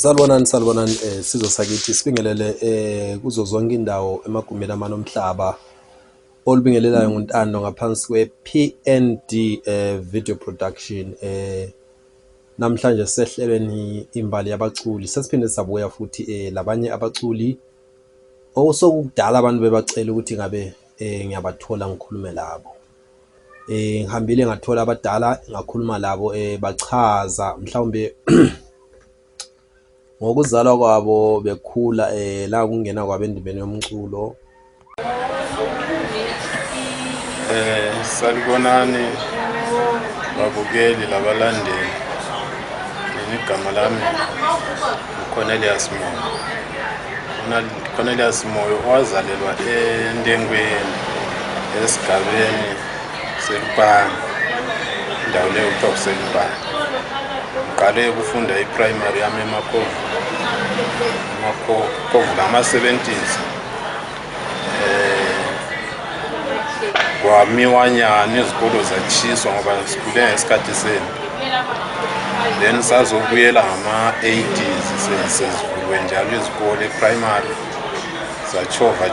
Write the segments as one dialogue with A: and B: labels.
A: Salibonani sizwe sakithi sibingelele kuzo zonke indawo emagumeni amanomhlaba olubingelelayo ngontando ngaphansi kwe-PND video production. Namhlanje sehlelweni imbali yabaculi sesiphinde sabuya futhi labanye abaculi osokudala abantu bebacela ukuthi ngabe ngiyabathola ngikhulume labo. Ngihambile ngathola abadala ngakhuluma labo bachaza mhlawumbe ngokuzalwa kwabo bekhula la kungena kwabo endibeni yomculo.
B: Salibonani babukeli labalandeli, igama lami uCornelius Moyo. Cornelius Moyo wazalelwa eNdengweni esigabeni seLupane, indawo leyo kuthiwa kuseLupane. Uqale ukufunda i-primary yami eMakovu ngama-70s. Kwamiwanyana izikolo zachiswa ngoba sikhule ngesikhathi sempi. Then sazobuyela ngama-80s sezivulwe njalo izikole e-primary zachova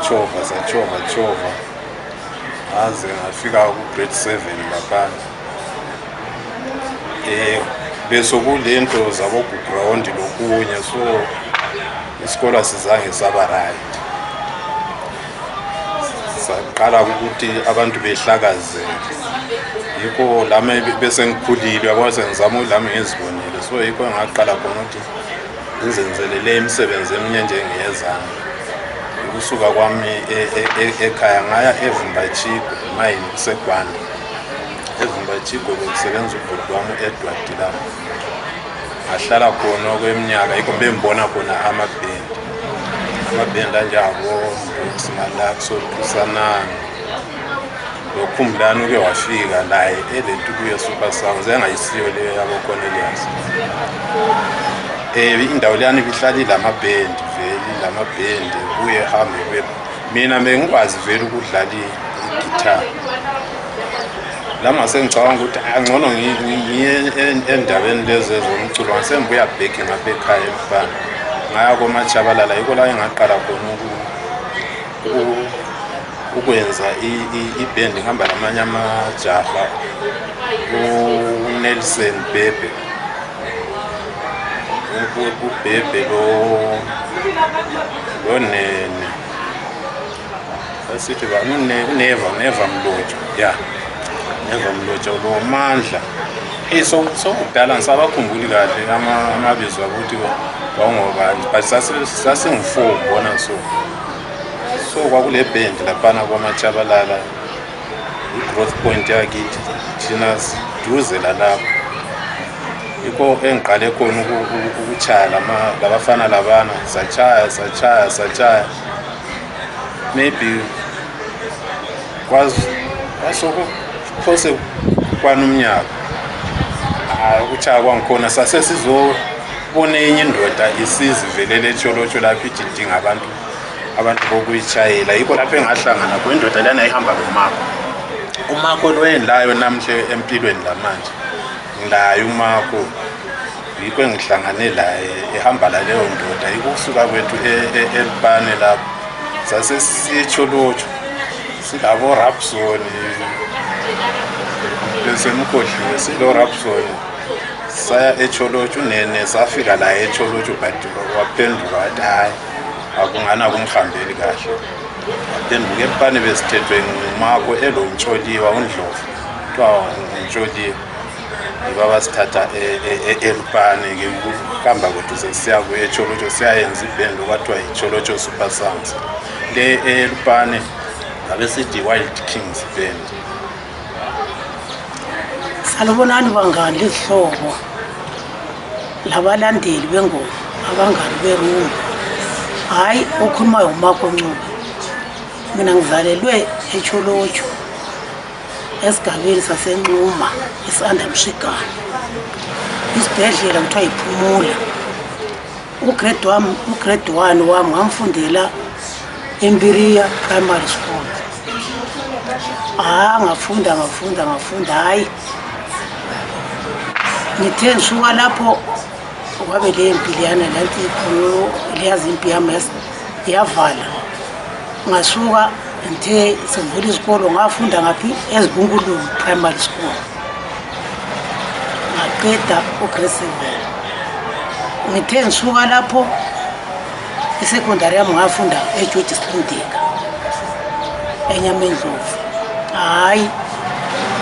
B: aze ngafika ku-grade 7 lapha. Bese kulento zabo-ground lokunye, so isikole sizange saba right. Saqala ukuthi abantu behlakazeke, yikho lami bese ngikhulile kwaze ngizama lami ngizibonile, so yikho ngaqala khona ukuthi ngizenzele le imisebenzi eminye njengeyezandla. Ukusuka kwami ekhaya ngaya eVumbachiko mine kuseGwanda. eVumbachiko bekusebenza ubhuti wami Edward Dilama, ngahlala khona okweminyaka. Yikho bembona khona amabhendi anjabo Simalakso, Thusanani, loKhumbulani uke wafika naye elentukuyo Super Sounds engayisiyo leyo yabo Cornelius. Indawo leyani bihlalile amabhendi vele, lamabhendi kuye hambe mina bengikwazi vele ukudlala i-guitar. Lama sengicabanga ukuthi angcono ngiye endaweni lezi zomculo, ngasengibuya back ngapha ekhaya eMfana ngaya koMachabalala. Yikho la engaqala khona ukwenza ibhendi ngihamba namanye amajaha, uNelson Bebe, uBebe lo Nene, asithi ba Neva Mlojo, yeah, Neva Mlojo, lo Mandla. So kudala ngisabakhumbuli kahle amabizo ukuthi kwangobani, but sasingifo bona. So kwakule band laphana kwaMachabalala, i-Growth Point yakithi thina siduze lapho. Yikho engiqale khona ukuchaya labafana labana, sachaya maybe kwasokuphose kwanomnyaka. Ukuchaya kwangikhona sase sizobona enye indoda isizivelele eTsholotsho lapho idinga abantu bokuyitshayela. Yikho lapho engahlangana khona indoda lana ihamba uMako lo engilayo namhle empilweni lamanje. Ngilayo uMako, yikho engihlangane laye ehamba la leyo ndoda. Yikho kusuka kwethu eLupane lapho sase siyeTsholotsho silabo Rapson, bese mkhohliwe silo Rapson saya eTsholotsho. Nene safika la eTsholotsho but waphenduka wathi hayi akungana kumhambeli kahle. Waphenduka eLupane besithethwe nguMako elomtsholiwa uNdlovu, kuthiwa uNtsholiwa. Ibaba sithatha eLupane ke ukuhamba kwethu sesiya eTsholotsho siyayenza ibhendi okwathiwa iTsholotsho Super Sounds. Le eLupane abesithi Wild Kings Band.
C: Salibonani bangani lezihlobo labalandeli bengoma, abangani beRumba. Hayi okhulumayo uMako Ncube. Mina ngizalelwe eTsholotsho esigabeni saseNxuma eSandamshikana. Isibhedlela kuthiwa yiPhumula. ugrade 1 wami ngamfundela eMpiria Primary School. ngafunda hayi ngithe ngisuka lapho kwabe le mpi liyana nanti khona liyazi impi yami yavala ngasuka ngithe sengivula isikolo ngafunda ngaphi eZibungulu Primary School ngaqeda ugrade 7 ngithe ngisuka lapho isecondary yami ngafunda eGeorge Sprinteka eNyamendlovu hayi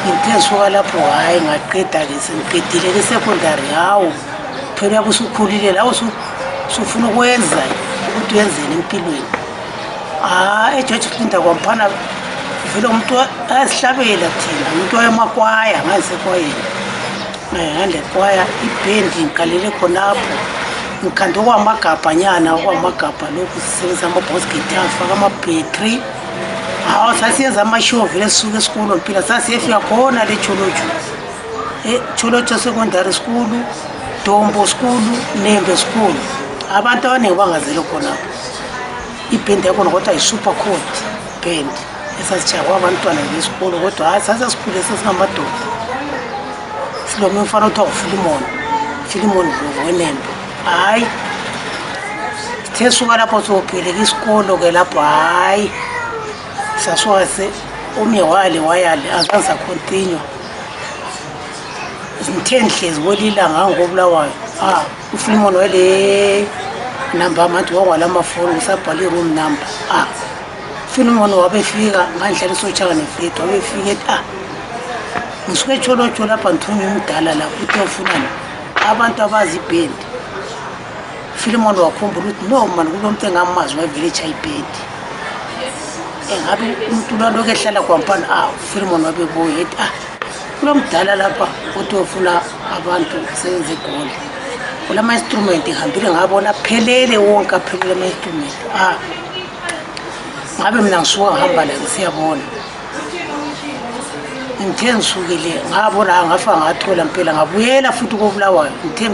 C: ngithe ngisuka lapho hayi ngaqeda-ke sengiqedile le-secondary hawu phela kusukhulile la usufuna ukwenza ukuthi uyenzeni empilweni eGeorge Sprinteka kwamphana vele umuntu azihlabela thina umuntu wayemakwaya ngazisekwayeni ngale kwaya ibhendi ngikalele khonapho ngikhande okwamagabhanyana okwamagabha lokhu sisebenzisa ama-boss guitar faka ama-battery sasiyenza amashow vele sisuke esikolo mpila sasiyefika khona le Cholocho Secondary School, Dombo School, Nembe School abantu abaningi bangazele khonapho ibhendi yakhona kodwa yi-super code band esasijaywa abantwana besikolo kodwa hayi sasesikhule sesingamadoda silome umfana othiwa uFilimon Dlovu weNembe hayi sithe suka lapho sopheleka isikolo ke lapho hayi sasuka omnye wayale azange sacontinue ngithe ngihlezi kwelilanga ngobulawayo uFilimon wale number amantu wakwalamafoni ngisabhala i-room number Filimon wabefika ngandlela isochaka nefleet wabefika ethi ngisuke eCholocho lapha ngithunywe umdala lapho uthi ufunani abantu abazi ibhendi Filimon wakhumbula ukuthi no man kulomuntu engamazi wevillage ibhendi engabe umuntu lokho ehlala kwampana Filimon wabebuye ethi kulomdala lapha uthi ufuna abantu sebenze igoli kulama instrument ihambile ngabona phelele wonke aphelele ama instrument ngabe mina ngisuka ngihamba la siyabona ngithe ngisukile ngabona ngafa ngathola impela ngabuyela futhi koBulawayo ngithe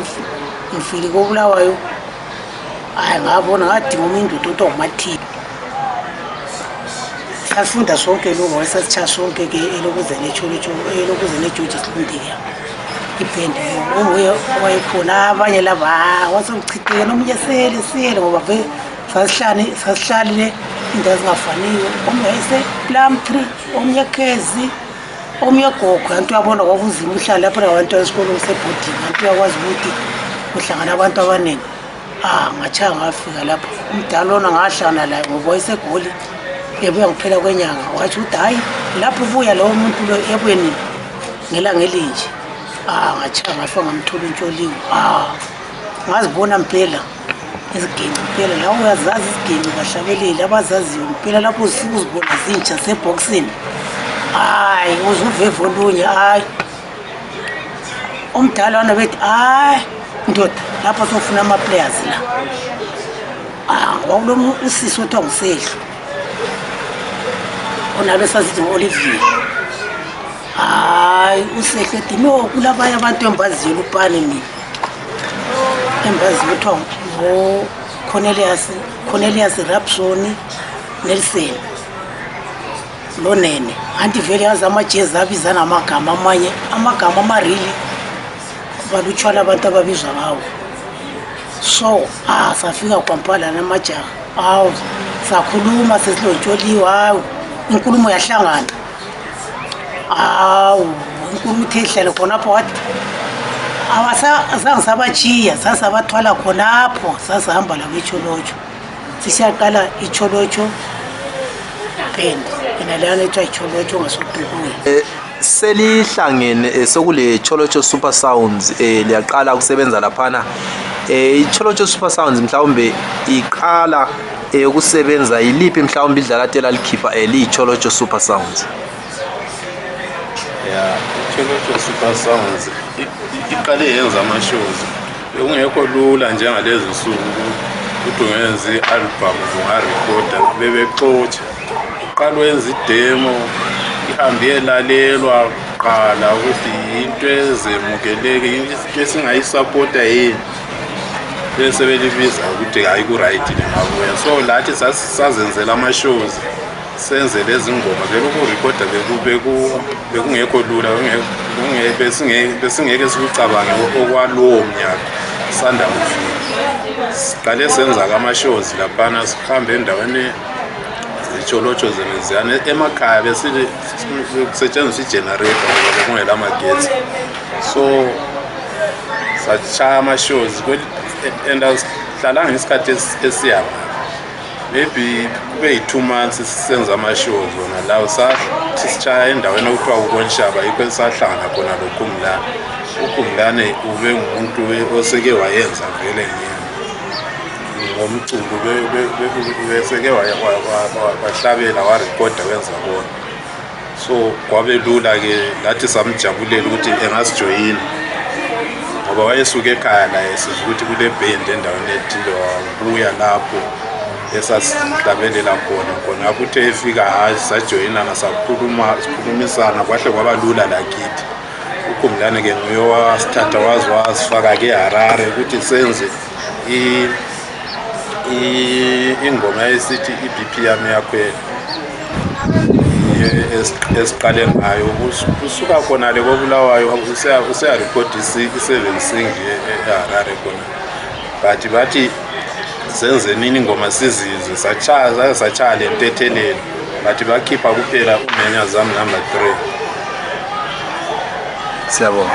C: ngifike koBulawayo ngabona ngadinga umuntu umuntu omathini safunda sonke lokho wasathatha sonke ke elokuze neCholocho elokuze neGeorge Sprinteka ibhendi nguye wayekhona abanye laba wasochitheke nomnye sele ngoba vele sasihlalile indawo ezingafaniyo omnye Plum Tree omnye Khezi omnye Gogo antu yabona kwakuzima uhlala lapha nabantu besikolo usebhodini antu yakwazi ukuthi uhlangana abantu abaningi ngachanga ngafika lapha umdala ona ngahlana la ngoba wayesegoli ebuya ngiphela kwenyanga wathi uthi hayi lapho ubuya lowo muntu lo ebweni ngelanga elinje ngachanga ngafika ngamthola uNtsholiwe ngazibona mpela izigemi mpela la uyazazi izigemi bahlabeleli abazaziyo mpela lapho uzibona zintsha seboxini uzuve volunye umdala wana bethi ndoda lapho sofuna ama-players la kwakulo usisi othiwa nguSehlo onalo sasithi ngo-Olivier uSehlo ethi no kulabanye abantu embaziyo lupane mina embaziyo othiwa Cornelius Rapson Nelson lonene anti vele yazi amajezi abizana amagama amarili balutshwana abantu ababizwa ngawo so safika kwampala namajaha sakhuluma sesiloNtsholiwe inkulumo yahlangana inkulumo ithe ihlale khonapho wathi azange sabachiya sasabathwala khonapho sasihamba labo eCholocho sisiyaqala iCholocho band inalana ethiwa iCholocho ngasoDukuya
A: selihlangene sokule Cholocho Super Sounds liyaqala ukusebenza laphana iCholocho Super Sounds mhlawumbe iqala ukusebenza yiliphi mhlawumbe idlala tela likhipha liCholocho Super Sounds
B: iCholocho Super Sounds iqale yenza ama-shows bekungekho lula njengalezi nsuku ukuthi ungenza i-album ungarekhoda bebexotsha uqala wenza idemo ihambe yelalelwa qala ukuthi into ezemukeleke into esingayisupporta yini bese belibiza ukuthi ayiku-right lengabuya so lathi sasenzela ama-shows senze lezi ngoma vele ukurekhoda bekungekho lula besingeke sikucabange okwalowo mnyaka sanda kufika siqale senza ama-shows laphana sihambe endaweni zecholotsho zemiziyane emakhaya kusetshenziswa i-generator ngoba kungela magetsi so sashaya ama-shows and asihlala ngesikhathi esiyaba maybe kube yi-2 months sisenza ama-shows wona lawo sathi sishaya endaweni okuthiwa ukonshaba yikho esahlangana khona loKhumlane. uKhumlane ube ngumuntu oseke wayenza vele ngomculo beseke wahlabela warekhoda wenza bona so kwabe lula-ke lathi samjabulela ukuthi engasijoyina ngoba wayesuke ekhaya laye siza ukuthi kule band endaweni ethile wabuya lapho esasihlabelela khona ukuthi efika hayi sajoyinana sikhulumisana kwahle kwaba lula lakithi. uKhumlane-ke nguye wasithatha wasifaka-ke eHarare ukuthi senze ingoma esithi i-BP yami yakhwela esiqale ngayo kusuka khona le koBulawayo useyarekhoda i-7 single eHarare khona but bathi senze nini ingoma sizizwe sachaya le ntethelelo bathi bakhipha kuphela uMenya Zami number 3.
A: Siyabonga.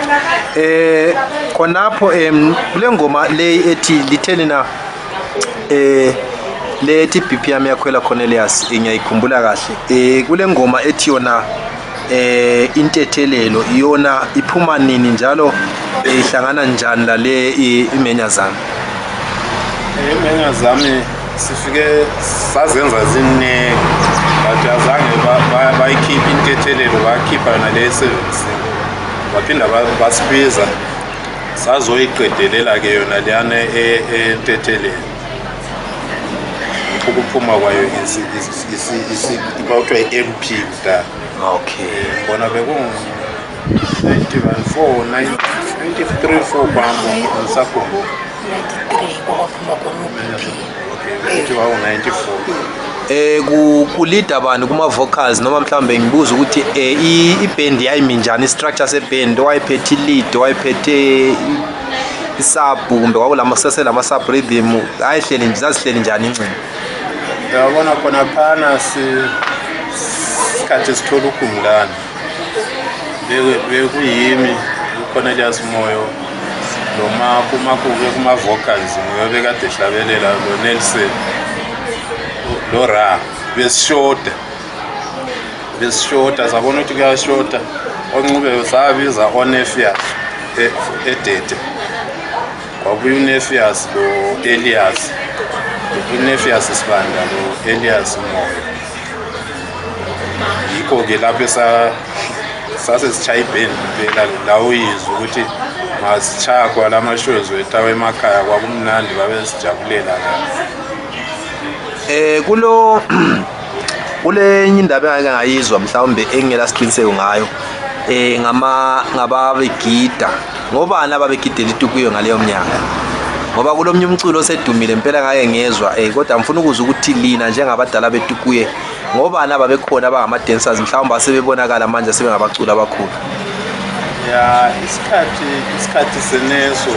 A: Khonapho kule ngoma le ethi litheni na le ethi BP yami yakhwela Cornelius ngiyayikhumbula kahle. Kule ngoma ethi yona intethelelo iyona iphuma nini njalo ihlangana njani la le iMenya Zami?
B: iMenya Zami sifike sazenza zinne but azange bayikhipha intethelelo bakhipha yona le 7 baphinda basibiza sazoyiqedelela-ke yona leyana entethelelo ukuphuma kwayo ibawuthiwa i-LP kudala.
A: Okay.
B: Bona bekungu-93 kwambo ngisakhumbuka
C: 93 kwaphuma khona
B: kuthiwa u-94.
A: Kulida bani kuma vocals noma mhlambe ngibuza ukuthi iband yayimi njani, istructure seband, wayiphethe lead, wayiphethe isub kumbe kwakulama seselama sub rhythm ayihleli zazihleli njani ingcini?
B: Yabona khona phana isikhathi sithola uKhumlane bekuyimi uCornelius Moyo noma kuma vocals ngoba bekade ehlabelela lo Nelson lo Ra besishoda sabona ukuthi kuyashoda oNcube sabiza oNefias eDede kwabuya uNefias lo Elias uNefias Sibanda lo Elias Moyo yikho-ke lapho sase sichaya iband phela la uyizwa ukuthi masishaya kwala ama-shows wethu emakhaya kwakumnandi babesijabulela la.
A: Kule enye indaba engake ngayizwa mhlawumbe engela siqiniseko ngayo ngababegida ngobani ababegidela itukuyo ngaleyo mnyaka ngoba kulomnye umculo osedumile impela ngake ngezwa kodwa ngifuna ukuzwa ukuthi lina njengabadala betukuye ngobani ababekhona abangama dancers mhlawumbe asebebonakala manje sebengabaculi abakhulu.
B: Ya isikhathi seneso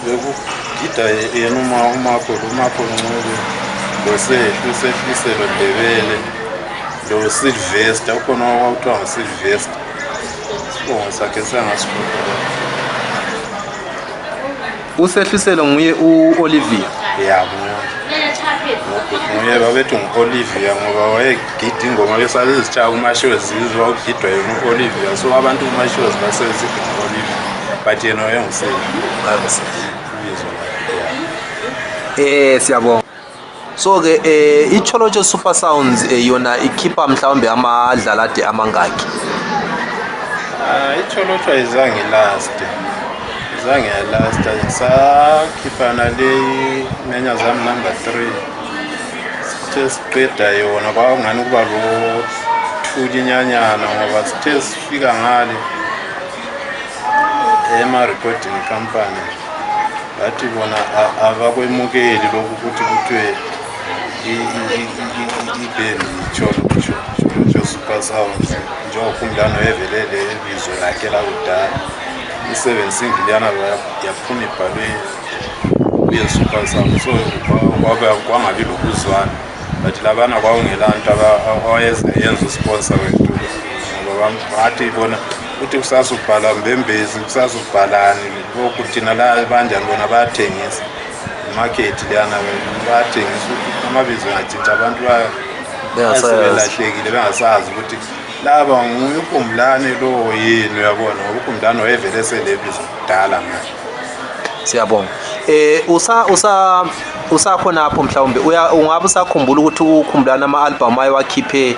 B: bekugida yena umakho Ncube lo Ndebele lo Sylvester ukhona owawuthiwa nguSylvester sibongo sakhe sangasikhumbula.
A: uSehliselo nguye uOlivia.
B: Yabo nguye babethi ngu-Olivia ngoba wayegida ingoma besazizitshaya kuma-shows zizwa ukugidwa yena u-Olivia so abantu kuma-shows basebesithi ngu-Olivia but yena
A: wayenguseli. Siyabonga. So-ke iCholotsho Super Sounds yona ikhipha mhlawumbe amadlalade amangaki?
B: iCholotsho ayizange yalasta sakhipha nale iMenya Zami number 3 sithe siqeda yona kwakungani kuba lo thulinyanyana ngoba sithe sifika ngale ema-recording company bathi bona abakwemukeli lokhu ukuthi kuthiwe iband iCholotsho Super Sounds njengoKhumlane wayevelele ibizo lakhe lakudala i-7 single liyana yaphuma ibhalwe kuye-Super Sound, so kwangabi lokuzwana, but labana kwakungelanto awayenza usponsor wethu, ngoba bathi bona uthi kusasubhala Mbembezi, kusasubhalani lokhu thina la banjani bona bayathengisa market liyana bayathengisa ukuthi amabizo angatshintsha abantu belahlekile bengasazi ukuthi laba nguye uKhumbulani lo yini, uyabona ngoba uKhumbulani wayevele eselebizo kudala manje.
A: Siyabonga. Usakhonapho mhlawumbe ungabe usakhumbula ukuthi uKhumbulani ama-album ayewakhiphe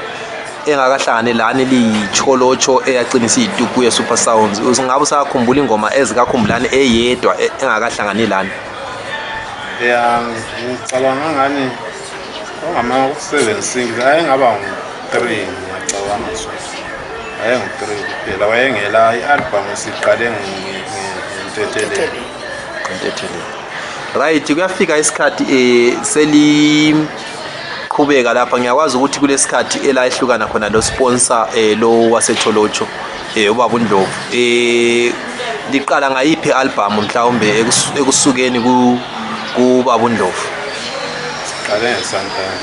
A: engakahlanganelani liyicholocho eyaqinisa iy'tuku ye-Super Sounds, ungabe usakhumbula ingoma ezikaKhumbulani eyedwa engakahlanganelani?
B: Ngicabanga ngani kwangama-7 singles ayengaba ngu-3, ngiyacabanga so ayengu-3 kuphela, wayengela i-album siqale ngentethelelo.
A: Right, kuyafika isikhathi seliqhubeka lapha, ngiyakwazi ukuthi kulesikhathi elayehlukana khona lo sponsor lo wasecholocho ubaba uNdlovu, liqala ngayiphi album mhlawumbe ekusukeni kubaba uNdlovu?
B: Siqale ngeSantana.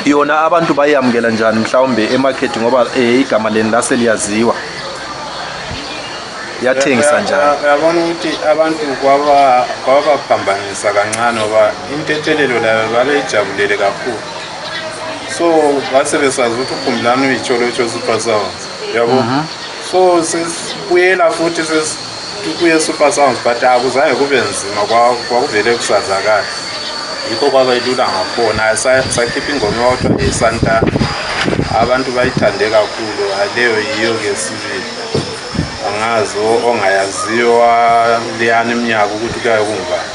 A: Yona abantu bayamukela njani mhlawumbe emarket ngoba igama leni lase liyaziwa, yathengisa njani?
B: Uyabona ukuthi abantu kwabaphambanisa kancane ngoba intethelelo layo babeyijabulele kakhulu, so base besazi ukuthi uKhumbulani uyicholocho Super Sounds, yabo. So sesibuyela futhi kuye-Super Sounds, but akuzange kube nzima, kwakuvele kusazakala, yikho kwabayilula ngakhona. Sakhipha ingoma yodwa eSantana, abantu bayithande kakhulu, aleyo yiyo-ke sibili, angazi ongayaziyo leyana iminyaka ukuthi kuyaye kungubani.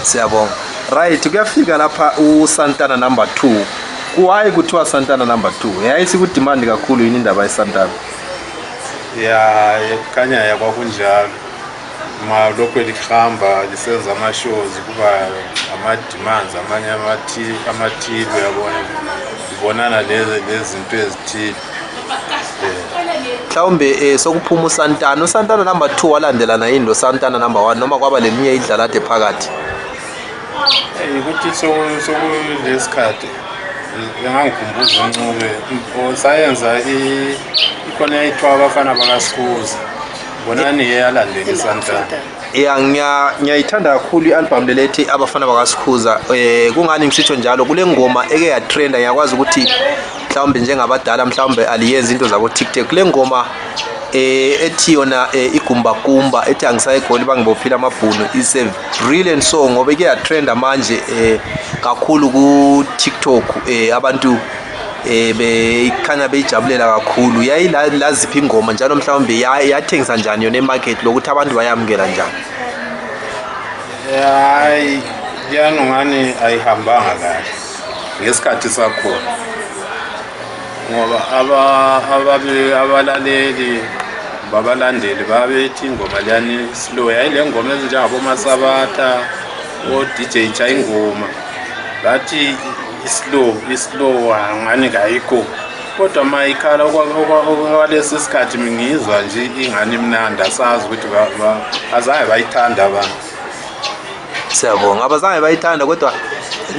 A: Siyabonga. Right, kuyafika lapha uSantana number 2. Kuwaye kuthiwa Santana number 2? Yayisikudimandi kakhulu yini indaba yeSantana?
B: Khanya yakwakunjalo, lokhu lihamba lisenza ama-shows kuba ama-demands amanye amathile, uyabona, ibonana lezinto ezithile.
A: Mhlawumbe sokuphuma uSantana number 2 walandelana yini lo Santana number 1 noma kwaba leminye idlalade phakathi?
B: Ukuthi sokulesikhathi ngangikhumbuza uNcube sayenza ikhona yayithiwa Abafana bakaSikhuza, bonani yalandela iSantana.
A: Ngiyayithanda kakhulu i-album lelethi Abafana bakaSikhuza. Kungani ngisitsho njalo, kule ngoma eke yatrenda, ngiyakwazi ukuthi mhlawumbe njengabadala mhlawumbe aliyenza into zabo TikTok, kule ngoma ethi yona igumbakumba ethi angisayegoli bangibophile amabhunu, is a brilliant song ngoba ike yatrenda manje kakhulu ku TikTok, abantu beyikhanya beyijabulela kakhulu. Yayilaziphi ingoma njalo mhlawumbe yathengisa njani yona emarket lokuthi abantu bayamukela njani?
B: Liyana ngani ayihambanga kahle ngesikhathi sakhona, ngoba abalandeli babethi ingoma liyani slow, yayile ngoma ezinjengaboMasabatha o-DJ Chayingoma, bathi islow ngani kayikho, kodwa mayikhala okwalesi sikhathi ngizwa nje ingani imnandi, asazi ukuthi azange bayithanda abantu.
A: Siyabonga, abazange bayithanda, kodwa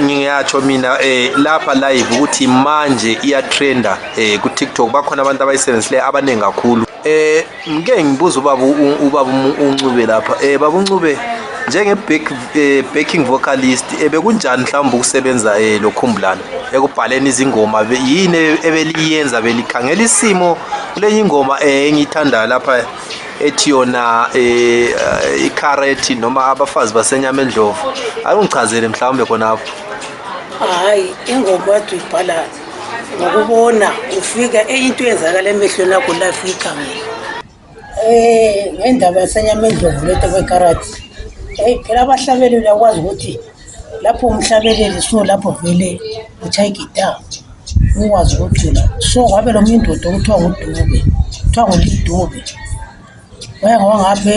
A: ngiyatsho mina lapha live ukuthi manje iyatrenda ku TikTok, bakhona abantu abayisebenzisile abaningi kakhulu. Ngeke ngibuza ubaba uNcube lapha, baba uNcube njenge backing vocalist bekunjani mhlawumbe ukusebenza lo Khumbulani ekubhaleni izingoma? Yini ebeliyenza, belikhangela isimo kule ingoma engiyithanda lapha ethi yona iKharethi noma abafazi baseNyamendlovu? Akungichazele mhlawumbe khonapho.
C: Hayi, ingoma yathi uyibhala ngokubona, ufika into eyenzakala emehlweni akho la ufika ikhangela. Ngendaba yaseNyamendlovu letho kweKharethi, phela abahlabeleli uyakwazi ukuthi lapho umhlabeleli so lapho vele uthaya igitara ukwazi ukucula, so kwabe lo indoda okuthiwa nguDube, kuthiwa nguLidube, wayengaba ngapha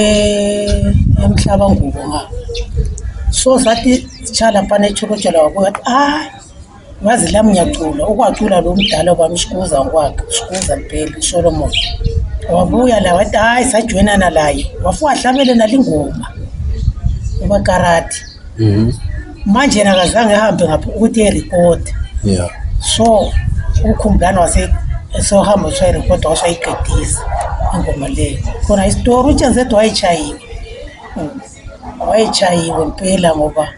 C: emhlaba ngubo ngapha. So sathi sichala phana echolotsha wabuya athi ngazi lami ngiyacula, ukwacula lo mdala bami Sikuza ngokwakhe, Sikuza Mpeli Solomon. wabuya la wathi hayi sajoyinana laye wafika ahlabele nalingoma ubakarati manje yena akazange ehambe ngapha ukuthi erekhode
A: yeah
C: so ukhumbulana wasesohamba usayirekhode wasayiqedisa ingoma leyo khona isitori utshenzethu wayechayiwe mpela ngoba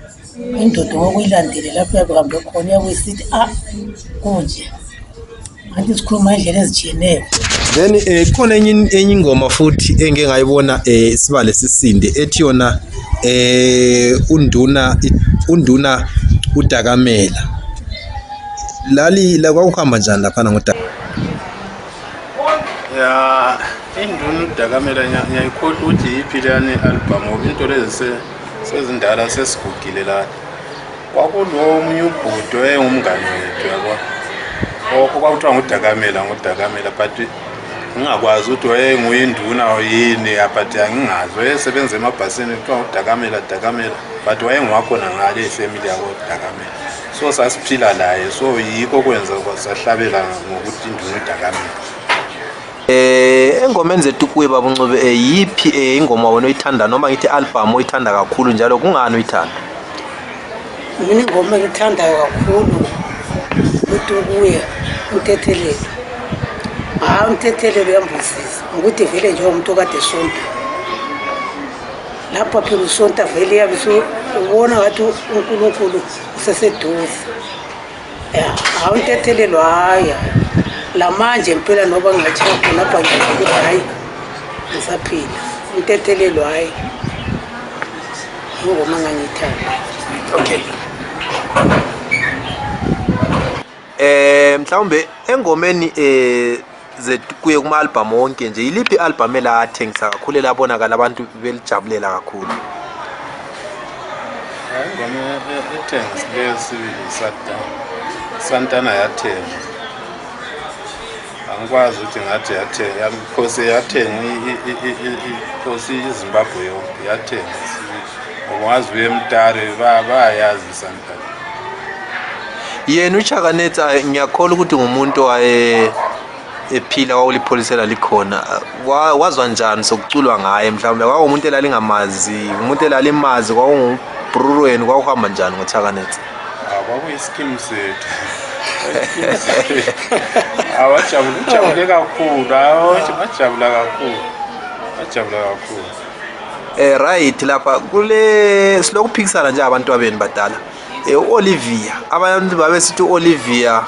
C: indoda ngokuyilandele lapho yabehambe khona yakuyisithi kunje anti sikhuluma indlela ezijiyeneyo.
A: then khona enye ingoma futhi engeke ngayibona sibale sisinde ethi yona unduna udakamela la kwakuhamba njani lapha ngodakamela
B: ya induna udakamela ngiyayikhohlwa ukuthi yiphi leyani album ngoba into lezi sezindala sesigugile la kwakulo omunye ubhudo engumngane wethu yabo okwakuthiwa ngudakamela but ngingakwazi ukuthi wayenguye induna yini but angingazi wayesebenza emabhasini kuthiwa ngudakamela but wayengiwakhona ngale ifamily yabo dakamela so sasiphila laye so yikho kwenza kwasahlabela ngokuthi induna udakamela.
A: Engomeni zethu kuye baba Ncube yiphi ingoma wena oyithanda noma ngithi album oyithanda kakhulu njalo kungani uyithanda?
C: Mina ingoma engithandayo kakhulu uTukuya uNtethelelo. uNtethelelo uyambusisa ukuthi vele nje umuntu kade sonto lapha phela usonta vele yabe ubona ngathi uNkulunkulu useseduze uNtethelelo haya la manje impela noba ngatheka khona lapha ngithi hayi ngisaphila uNtethelelo hayi ingoma ngangiyithanda.
A: Okay. Mhlawumbe engomeni zethu kuye kuma album wonke nje iliphi album elathengisa kakhulu elabonakala abantu belijabulela kakhulu?
B: Ingoma ethengisileyo sibili Santana yathenga angikwazi ukuthi ngathi yathenga because yathenga because iZimbabwe yonke yathenga ngwazi weMtare bayazi Santana.
A: Yena uChaka Neta ngiyakholwa ukuthi ngumuntu ephila wawulipholisela likhona wazwa njani sokuculwa ngaye mhlawumbe kwakumuntu elalingamazi umuntu elalimazi kwakungubhrurweni kwakuhamba njani ngoChaka Neta?
B: Kwakuyischeme sethu awajabule kakhulu wajabula kakhulu.
A: Right lapha kule silokuphikisana nje abantu abeni badala Olivia abantu babesithi Olivia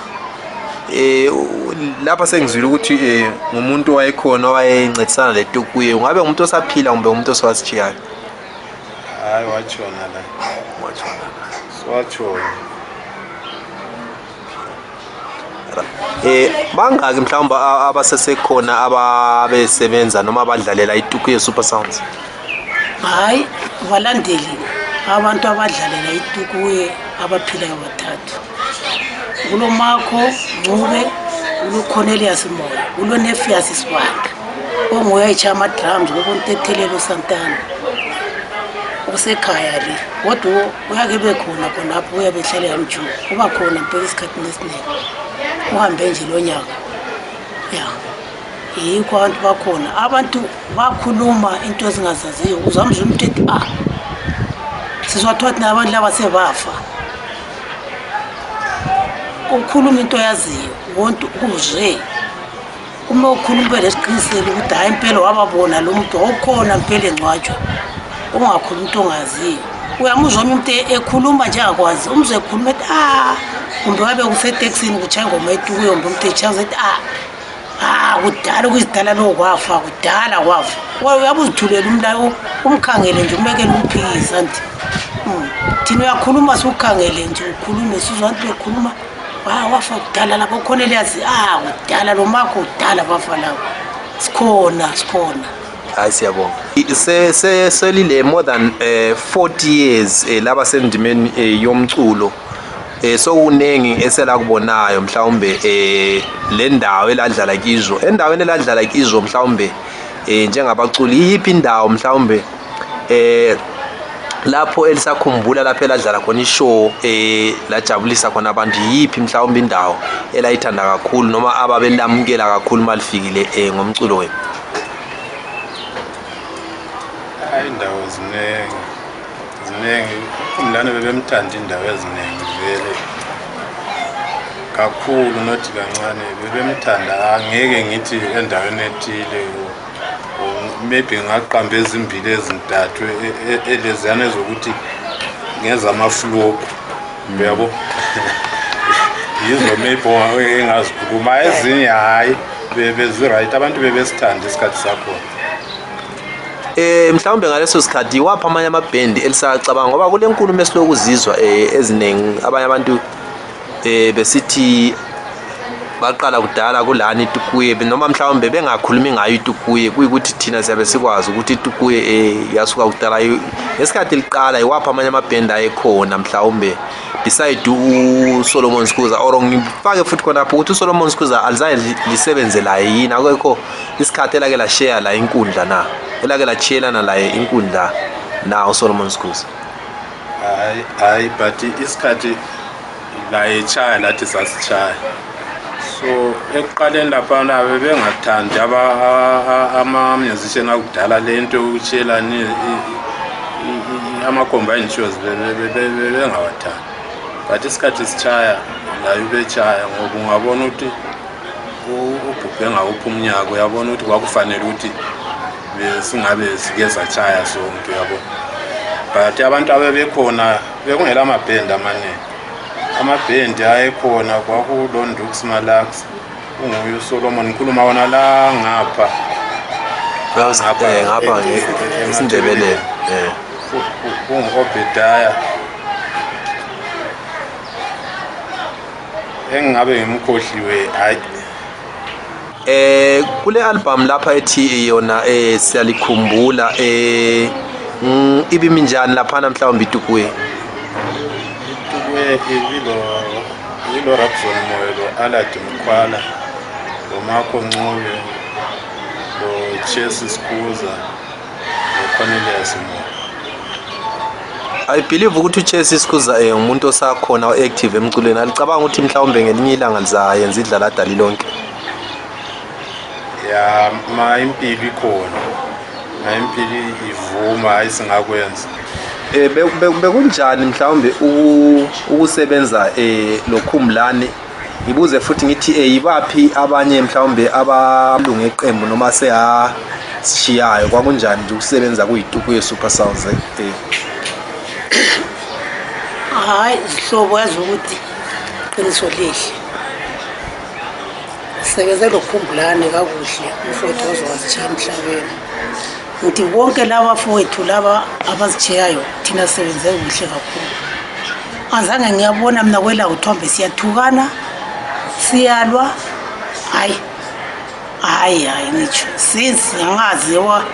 A: lapha sengizwile ukuthi ngumuntu wayekhona wayencedisana leTukuye ungabe umuntu osaphila kumbe umuntu oswasitshiyayo?
B: Hayi wachona la swachona.
A: Bangaki mhlawumbe abasesekhona ababesebenza noma abadlalela iTukuye Super Sounds?
C: Hayi balandeli abantu abadlalela iTukuye abaphilayo bathathu kuloMakho Ncube kuloCornelius Moyo kuloNefias Sibanda onguye ayitsha ama-drums ngokuNtethelelo Santana usekhaya le kodwa uyake bekhona khonapho uyabehlala yamjuba kuba khona mpela isikhathini esiningi uhambe nje lo nyaka yikho abantu bakhona abantu bakhuluma into ezingazaziyo uzamzwa umuntu ethi sizwathiwa thina abantu laba sebafa ukhuluma into yaziyo wonke ukuzwe uma ukhuluma lesiqiniselo ukuthi hayi impela wababona lo muntu okhona impela encwatshwa ungakhuluma into ongaziyo uyamuzwa umuntu ekhuluma nje akwazi umzwe ekhuluma ethi kumbe wabe kuseteksini kuchaya ingoma eTukuye umuntu echaza ethi kudala kuyidala lo kwafa kudala kwafa uyabuzithulela umlayo umkhangele nje umekele umphikisa nti thina uyakhuluma sukhangele nje ukhulume sizwa abantu bekhuluma wafa kudala lapho khona eliyazi kudala lo Makho kudala bafa lapho sikhona
A: Hayi siyabonga selile more than 40 years laba sendimeni yomculo sokunengi esela kubonayo mhlawumbe le ndawo eladlala kizo endaweni eladlala kizo mhlawumbe njengabaculi yiphi indawo mhlawumbe lapho elisakhumbula lapho eladlala khona ishow lajabulisa khona abantu yiphi mhlawumbe indawo elayithanda kakhulu noma ababelamukela kakhulu malifikile ngomculo wenu?
B: ziningi uPhumlani bebemthanda indawo eziningi vele kakhulu nothi kancane bebemthanda angeke ngithi endaweni ethile maybe ngaqamba ezimbili ezintathu eleziyana ezokuthi ngeza amaflop uyabo yizo maybe engazikhuluma ezinye hayi bezi-right abantu bebesithanda isikhathi sakho.
A: Mhlawumbe ngaleso sikhathi wapha amanye amabhendi elisacabanga ngoba kule nkulumo esilokuzizwa eziningi abanye abantu besithi baqala kudala kulani itukuye noma mhlawumbe bengakhulumi ngayo itukuye kuyikuthi thina siyabe sikwazi ukuthi itukuye yasuka kudala ngesikhathi liqala iwapha amanye amabhendi ayekhona mhlawumbe beside uSolomon Skuza or ngifake futhi khonapho ukuthi uSolomon Skuza alizayi lisebenze la yini akekho isikhathi elake la share la inkundla na elake la chelana la inkundla na uSolomon Skuza.
B: Hayi but isikhathi la echaya lathi sasichaya so ekuqaleni lapha bebengathandi ama-musician akudala lento ukutshelani ama-combined shows bebengawathandi but isikhathi sichaya la ubechaya ngoba ungabona ukuthi ubhubhe ngawuphi umnyaka uyabona ukuthi kwakufanele ukuthi singabe sike sachaya sonke yabo but abantu abebekhona bekungela amabhendi amaningi amabhendi ayekhona kwakulondux Malax unguye uSolomon ngikhuluma wona la ngapha
A: ngapha esindebeleni
B: ungu-Obedaya engingabe ngimkhohliwe hayi
A: kule album lapha ethi yona siyalikhumbula ibimi njani lapha mhlawumbe itukuye
B: ilo Rapson Moyo Aladi Mkhwala lo Marco Ncube lo Chesi Skuza lo Cornelius Moyo.
A: I believe ukuthi uChesi Skuza umuntu osakhona active emculweni alicabanga ukuthi mhlawumbe ngelinye ilanga lizayenza idlala dali lonke
B: ya impilo ikhona impilo ivuma ayisingakwenza
A: bekunjani mhlawumbe ukusebenza loKhumlani ngibuze futhi ngithi yibaphi abanye mhlawumbe abalunga eqembu noma siyashiyayo kwakunjani nje ukusebenza kuyitukuye Super Sounds
C: hayi ihlobo yazi ukuthi qiniso lihle sebenze loKhumlani kakuhle umfowethu ozowashiya emhlabeni ngithi bonke laba fowethu laba abazicheyayo thina sebenze kuhle kakhulu azange ngiyabona mina kwela uthombe siyathukana siyalwa hayi ngisho since ngangaziwa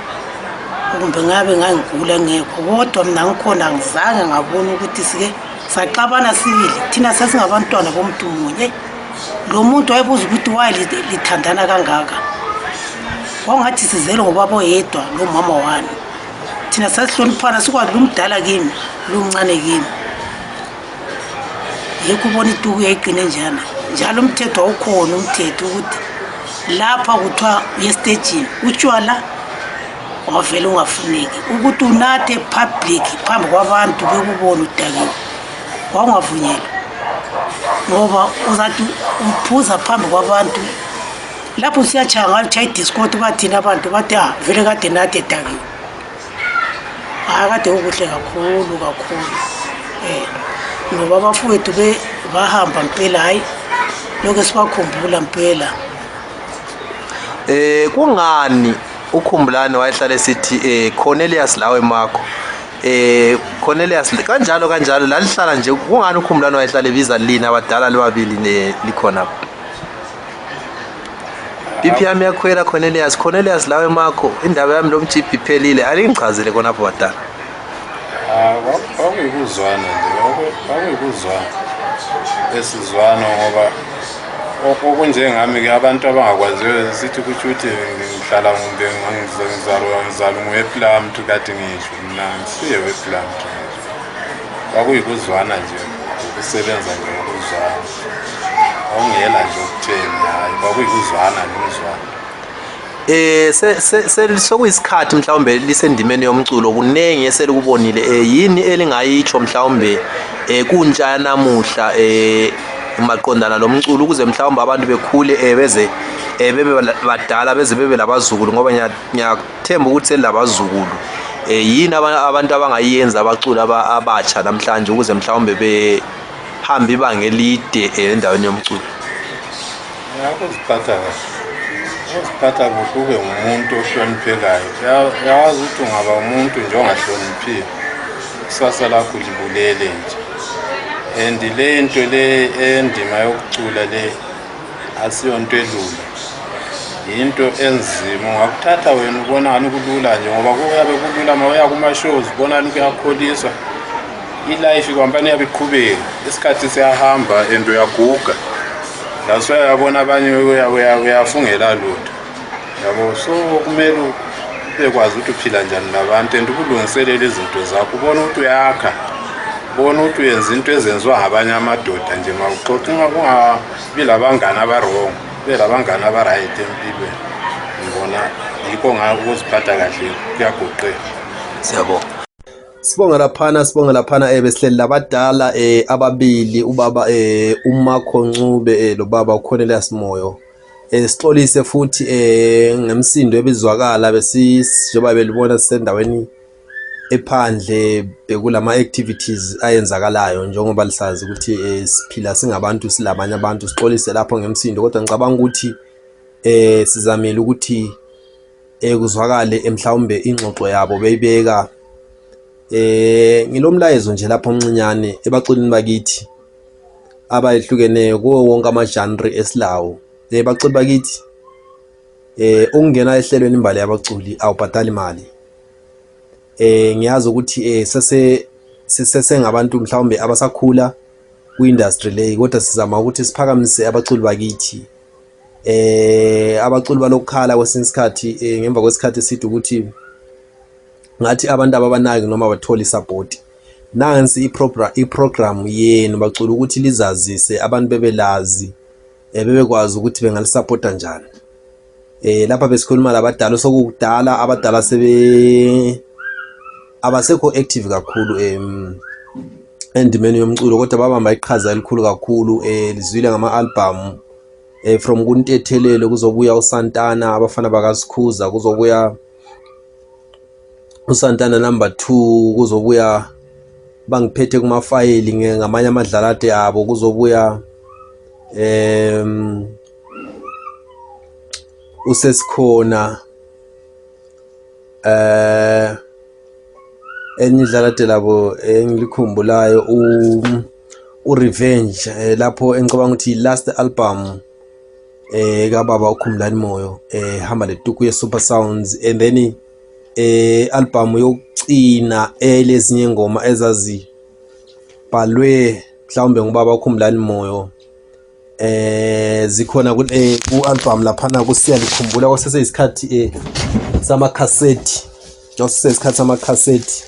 C: kumbe ngabe ngangigula ngekho kodwa mina ngikhona ngizange ngabona ukuthi sike saxabana sibili thina sasingabantwana bomuntu munye lo muntu wayebuza ukuthi lithandana kangaka wangathi sizele ngobaba oyedwa lo mama wani thina sasihloniphana sikwazi lumdala kimi lumncane kimi yikho ubona itukuye iqine njana njalo umthetho awukhona umthetho ukuthi lapha kuthiwa yestagini utshwala wavele ungafuneki ukuthi unathe public phambi kwabantu bekubona udakiwe wangavunyelwa ngoba uzathi uphuza phambi kwabantu lapho siyachaya ngalichaya idiscount bathina abantu bathi vele kade nathi edakiwe kade ukuhle kakhulu ngoba abafowethu bahamba mpela hayi lokho sibakhumbula mpela
A: kungani uKhumlani wayehlala esithi Cornelius lawe makho Cornelius kanjalo lalihlala nje kungani uKhumlani wayehlala ebiza lina abadala libabili likhona Pipi yami yakhwela Cornelius lawe makho indaba yami lomchipi phelile alingichazele khonapho badala
B: kwakuyikuzwana esizwana ngoba okunjengami-ke abantu abangakwaziyo sithi kusho ukuthi ngihlala ngumbe ngizalwa nguWeplamtu kade ngisho mina ngisiye Weplamtu kwakuyikuzwana nje ukusebenza nje ngokuzwana awungela nje ukutheni hayi kwakuyikuzwana nomzwana
A: sokuyisikhathi mhlawumbe lisendimeni yomculo kunengi eselikubonile yini elingayitsho mhlawumbe kuntsha yanamuhla maqondana lomculo ukuze mhlawumbe abantu bekhule beze bebe badala beze bebe labazukulu ngoba ngiyathemba ukuthi selabazukulu yini abantu abangayenza abaculi abatsha namhlanje ukuze mhlawumbe behambe ibanga elide endaweni yomculo.
B: Ukuziphatha kuhle ube ngumuntu ohloniphekayo. Uyawazi ukuthi ungaba umuntu nje ongahloniphiyo kusasa lakho libulele nje. And le nto le endima yokucula le asiyonto elula, yinto enzima. Ungakuthatha wena ubona ngani kulula nje ngoba kuyabe kulula mawuya kuma-shows ubona kuyakholiswa ilife kwampani yabe iqhubeka, isikhathi siyahamba and uyaguga. That's why yabona abanye uyafungela lutho yabo. So kumele ubekwazi ukuthi uphila njani nabantu and ukulungiselela izinto zakho, ubona ukuthi uyakha, ubona ukuthi uyenza into ezenziwa ngabanye amadoda nje mawuxoxa, ungabi labangane abarong, ube labangane abaright empilweni. Ngibona yikho ukuziphatha kahle kuyagoqela.
A: Siyabonga. Sibonga laphana besihleli labadala ababili, ubaba uMakho Ncube lo baba uCornelius Moyo. Sixolise futhi ngemsindo ebizwakala njengoba belibona sisendaweni ephandle bekulama activities ayenzakalayo njengoba lisazi ukuthi siphila singabantu silabanye abantu. Sixolise lapho ngemsindo kodwa ngicabanga ukuthi sizamile ukuthi kuzwakale mhlawumbe ingxoxo yabo beyibeka ngilomlayezo nje lapho omncinyane ebaculini bakithi abayihlukeneyo kuwo wonke ama-genre esilawo. Baculi bakithi ukungena ehlelweni imbali yabaculi awubhadali imali. Ngiyazi ukuthi sesengabantu mhlawumbe abasakhula ku-industry le, kodwa sizama ukuthi siphakamise abaculi bakithi. Abaculi balokukhala kwesinye isikhathi ngemva kwesikhathi sithi ukuthi ngathi abantu ababanaki noma bathola isupport. Nansi iprogram yenu bacula ukuthi lizazise abantu bebelazi bebekwazi ukuthi bengalisupport njani. Lapha besikhuluma labadala sokudala, abadala abasekho active kakhulu endimeni yomculo kodwa babamba iqhaza elikhulu kakhulu. Lizwile ngama-album from kuNtethelelo kuzobuya uSantana, abafana bakaSikhuza kuzobuya uSantana number 2, kuzobuya bangiphethe kumafayili ngamanye amadlalade abo, kuzobuya usesikhona enye idlalade labo engilikhumbulayo uRevenge lapho engicabanga ukuthi last album kababa uKhumlani Moyo hamba letuku ye-Super Sounds, and then album yokucina lezinye ingoma ezazibhalwe mhlawumbe ngubaba uKhumlani Moyo zikhona ku-album laphana kusiyalikhumbula kwaseseyisikhathi sama-cassette, kwakuseseyisikhathi sama-cassette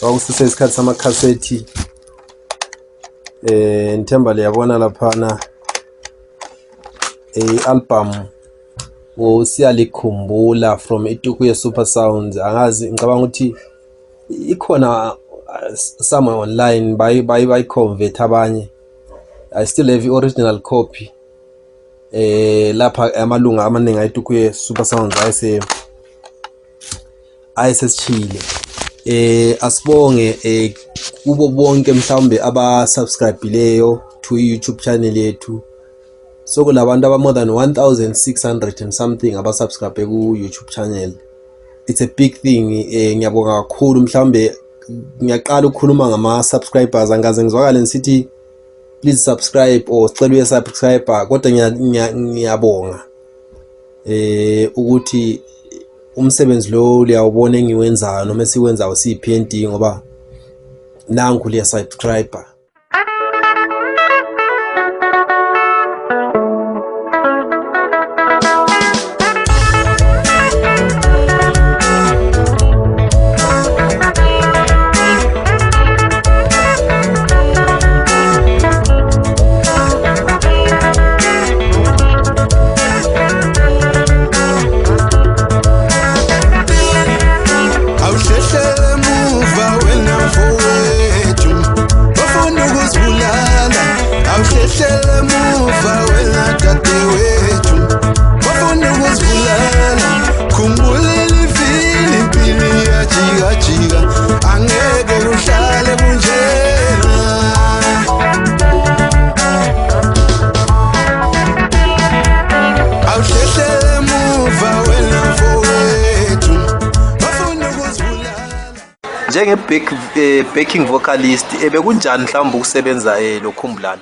A: kwakuseseyisikhathi sama-cassette. Ngithemba liyabona laphana i-album siyalikhumbula from ituku ye-Super Sounds. Angazi ngicabanga ukuthi ikhona somewhere online bayi-convert abanye. I still have i-original copy lapha amalunga amaningi ayituku ye-Super Sounds ayesesichile. Asibonge kubo bonke mhlawumbe abasubscribe-leyo to YouTube channel yethu. Sokulabantu aba more than 1600 and something abasubscribe ku YouTube channel. It's a big thing. Ngiyabonga kakhulu. Mhlawumbe ngiyaqala ukukhuluma ngama subscribers angaze ngizwakale nisithi please subscribe or sicela uyesubscribe, kodwa ngiyabonga ukuthi umsebenzi lo liyawubona engiwenzayo noma esiwenzayo siyi-PND ngoba nangu liya subscriber. njenge backing vocalist bekunjani mhlawumbe ukusebenza lo Khumbulani?